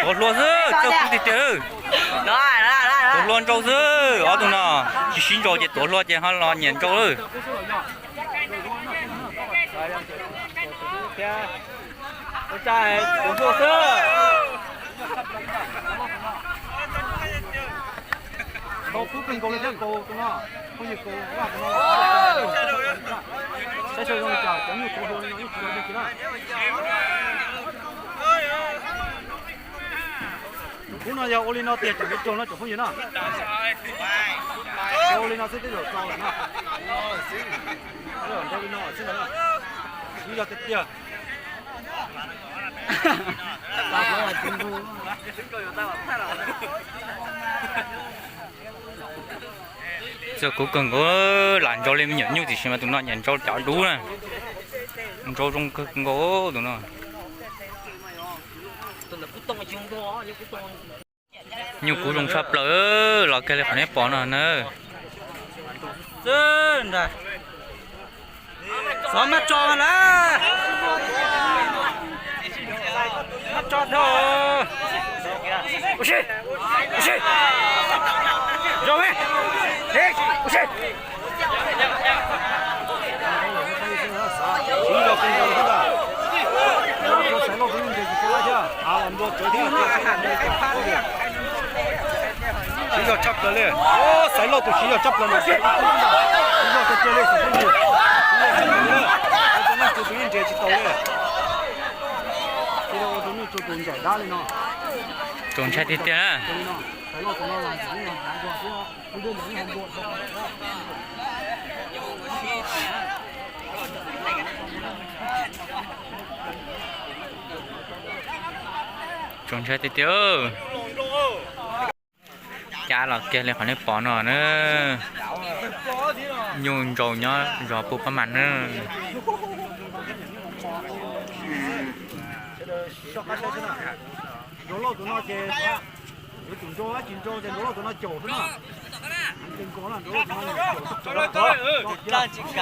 Tuav hlua xwb, txawj kub tiag tiag. Tuav hlua ntsau xwb, ob tug no tsis sib ntsau ces tuav hlua ces ho los nyiam ntsau lawm. Tuav hlua xwb. Nkaus kub kawg nkaus li thiab, nkaus tus no, phooj ywg, nkaus tus no. Saib sawv zoo li cas cov nyuj tuav hlua li no yeej tsis los li kiag na. Tus kub no yog ua li no tiag tseem yuav raug no tsoom phooj ywg na. Yog ua li no xwb twb yuav tau lawm na. Nrau li no xwb na. Twb yog tiag tiag. Txawj kub kawg nkaus, lam ntsau li me nyuam nyuj tiam sis mas tus no nyiam ntsau cov dub na. Ntsau zoo kawg nkaus tus no. Nyuj kub zoo tshaj plaws, los kiag li qhov nej pom no na. Xov maj tso na. Maj tso dhau. Ua si, ua si. Zoo, ua si. Siv zog kawg nkaus thiab ntag. Xaiv Lauj tus nyuj ntses tsis tau lawm thiab, av los ntua tsawv thiab. Siv zog tshaj plaws li. Xaiv Lauj tus siv zog tshaj plaws no, siv zog tiag tiag li, xaiv Lauj tus siv zog tshaj plaws li. Ua rau nej tsuas tus nyuj ntses tsis taus li. Ua rau nej tsuas tus ntsaim dab li no. Txaus ntshai tiag tiag. Txaus ntshai tiag tiag. Cab los kiag li qhov nej pom no na. Nyuj ntsau nyob zos Pub Pab Mas na. Nrau Lauj tus no ces yuav tsum nrau dab tsi nrau ces nrau Lauj tus no caum xwb na. Ces nkaus na, nrau Lauj tus no caum xwb.